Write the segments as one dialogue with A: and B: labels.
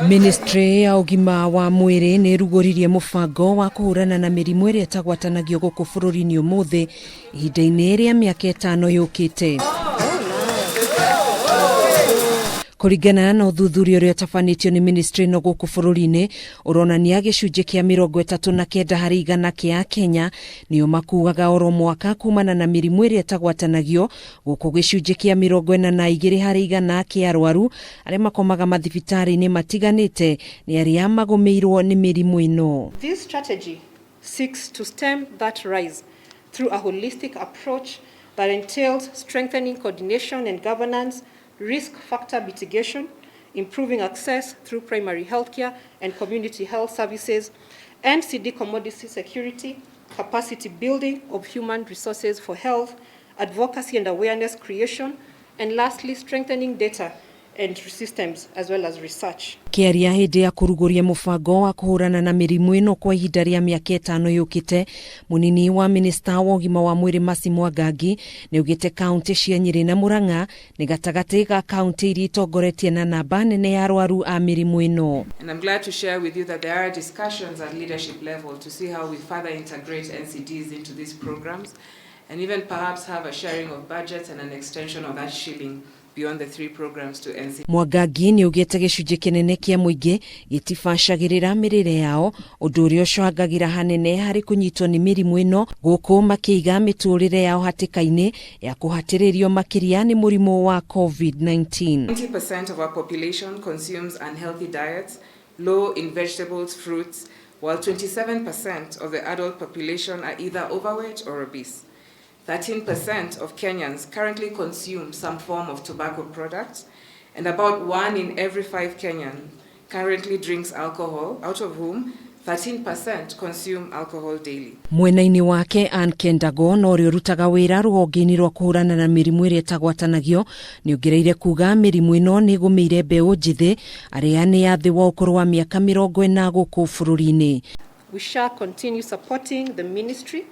A: Ministry ya ũgima wa mwĩrĩ nĩ ĩrugũririe mũbango wa kũhũrana na mĩrimũ ĩrĩa ĩtagwatanagio gũkũ bũrũri-inĩ ũmũthĩ ihinda-inĩ rĩa mĩaka ĩtano yũkĩte. Kũringana na ũthuthuria ũrĩa ũtabanĩtio nĩ ministry ĩno gũkũ bũrũri-inĩ ũronania gĩcunjĩ kĩa 39 harĩ igana kĩa Akenya nĩo makuaga oro mwaka kumana na mĩrimũ ĩrĩa ĩtagwatanagio gũkũ gĩcunjĩ kĩa 42 harĩ igana kĩa arwaru arĩa makomaga mathibitarĩ-inĩ matiganĩte nĩ arĩa magũmĩirwo nĩ mĩrimũ ĩno.
B: This strategy seeks to stem that rise through a holistic approach that entails strengthening coordination and governance, risk factor mitigation, improving access through primary healthcare and community health services, NCD commodity security, capacity building of human resources for health, advocacy and awareness creation, and lastly, strengthening data and systems as well as research.
A: Kĩaria hĩndĩ ya kũrugũria mũbango wa kũhũrana na mĩrimũ ĩno kwa ihinda rĩa mĩaka ĩtano yũkĩte, mũnini wa minista wa ũgima wa mwĩrĩ Mercy Mwangangi nĩ augĩte kaũntĩ cia Nyĩrĩ na Murang'a nĩ gatagatĩ ga kaũntĩ iria itongoretie na namba nene ya arwaru a mĩrimũ ĩno.
C: And I'm glad to share with you that there are discussions at leadership level to see how we further integrate NCDs into these programs and even perhaps have a sharing of budgets and an extension of that shilling beyond the three programs to NCD.
A: Mwangangi nĩ augĩte gĩcunjĩ kĩnene kĩa mũingĩ gĩtibacagĩrĩra mĩrĩre yao, ũndũ ũrĩa ũcangagĩra hanene harĩ kũnyitwo nĩ mĩrimũ ĩno gũkũ makĩiga mĩtũrĩre yao hatĩka-inĩ ya kũhatĩrĩrio makĩria nĩ mũrimũ wa COVID-19.
C: 20% of our population consumes unhealthy diets, low in vegetables, fruits, while 27% of the adult population are either overweight or obese. 13% of Kenyans currently consume some form of tobacco product, and about 1 in every 5 Kenyans currently drinks alcohol, out of whom 13% consume alcohol daily.
A: Mwena-inĩ wake Ann Kendago na ũrĩa ũrutaga wĩra rũhonge-inĩ rwa kũhũrana na mĩrimũ ĩrĩa ĩtagwatanagio nĩ ongereire kuga mĩrimũ ĩno nĩ ĩgũmĩire mbeũ njĩthĩ arĩa nĩ a thĩ wa ũkũrũ wa mĩaka 40 gũkũ bũrũri-inĩ.
B: We shall continue supporting the ministry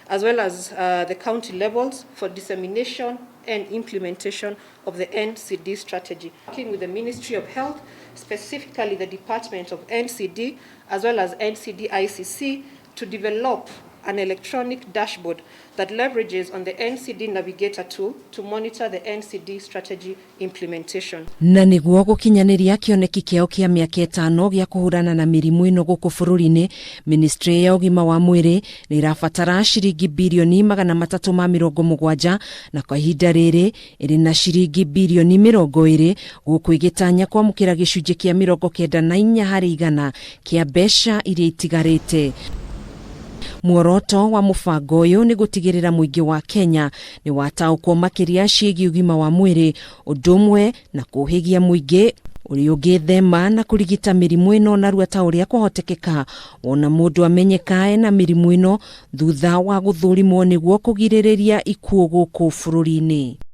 B: as well as the county levels for dissemination and implementation of the NCD strategy. Working with the Ministry of Health, specifically the Department of NCD, as well as NCD ICC, to develop an electronic dashboard that leverages on the NCD Navigator tool to monitor the NCD strategy implementation.
A: Na nĩguo gũkinyanĩria kĩoneki kĩao kĩa mĩaka ĩtano gĩa kũhũrana na mĩrimũ ĩno gũkũ bũrũri-inĩ, ministry ya ũgima wa mwĩrĩ nĩ ĩrabatara ciringi birioni 370 na kwa ihinda rĩrĩ ĩrĩ na ciringi birioni 20 gũkũ ĩgĩtanya kwamũkĩra gĩcunjĩ kĩa 94 harĩ igana kĩa mbeca iria itigarĩte. Muoroto wa mũbango ũyũ nĩ gũtigĩrĩra mũingĩ wa Kenya nĩ wataũkwo makĩria ciĩgiĩ ũgima wa mwĩrĩ, ũndũ ũmwe na kũhĩgia mũingĩ ũrĩa ũngĩthema na kũrigita mĩrimũ ĩno narua ta ũrĩa kwahotekeka wona mũndũ amenyeka ena mĩrimũ ĩno thutha wa gũthũrimwo nĩguo kũgirĩrĩria ikuũ gũkũ bũrũri-inĩ.